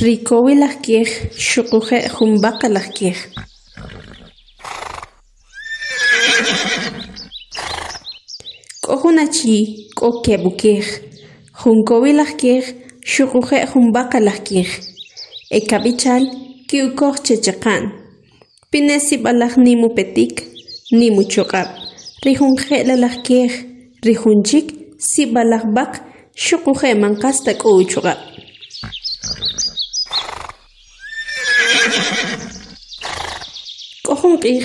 Ri kowilaj kej xuquje' jun b'aqalaj kej. K'o jun achi k'o keb' ukej, jun kowilaj kej xuquje' jun b'aqalaj kej. E kab'ichal ki'ukoj che cheqa'n. Pine sib'alaj nim upetik, nim uchuq'ab', ri jun je'lalaj kej, ri jun chik sib'alaj b'aq xuquje' man qas ta k'o uchuq'ab'. K'o jun q'ij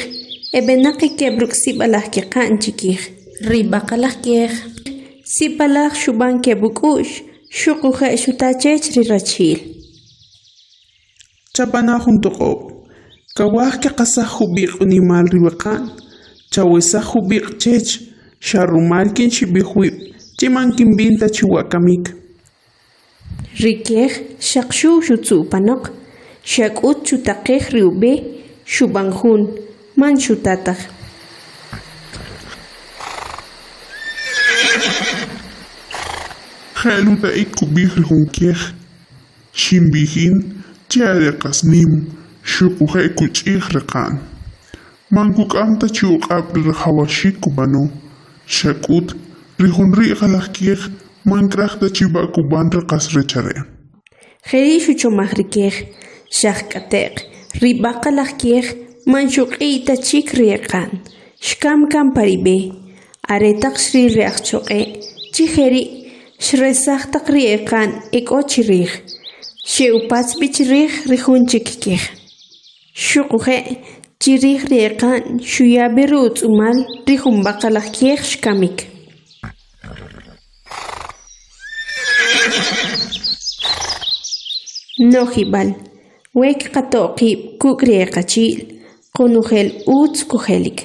e b'enaq e keb' ruk' sib'alaj keqa'n chikij. Ri b'aqalaj kej sib'alaj xub'an keb' uk'u'x xuquje' xuta chech ri rachi'l. Chab'ana' jun toq'ob', kawaj kaqasaj jub'iq' unimal ri weqa'n, chawesaj jub'iq' chech, xa rumal kinxib'ij wib' chi man kinb'in ta chi wa' kamik. Ri kej xaq xu' xutzu' panoq, xa k'ut xutaqej ri ub'e, xub'an jun, man xuta taj. Je'l uta'ik kub'ij ri jun kej. Xinb'ij in che are qas nim xuquje' kuch'ij reqa'n. Man kuk'am ta chi uq'ab' ri rajawaxik kub'ano, xa k'ut, ri jun ri'j alaj kej man kraj ta chi b'a' kub'an ri qas rech are'. Jeri' xuchomaj ri kej, xaq k'ate'q, ri b'aqalaj kej man xuq'i' ta chik ri eqa'n, xkam kan pa ri b'e. Are taq xril ri ajchoq'e' chi jeri' xresaj taq ri eqa'n e k'o chrij, xe'upatz b'i chrij ri jun chik kej. Xuquje' chrij ri eqa'n xuya b'i ri utz'umal ri jun b'aqalaj kej xkamik. No'jib'al, we kqato' qib' kuk' ri e qachi'l, qonojel utz kujelik.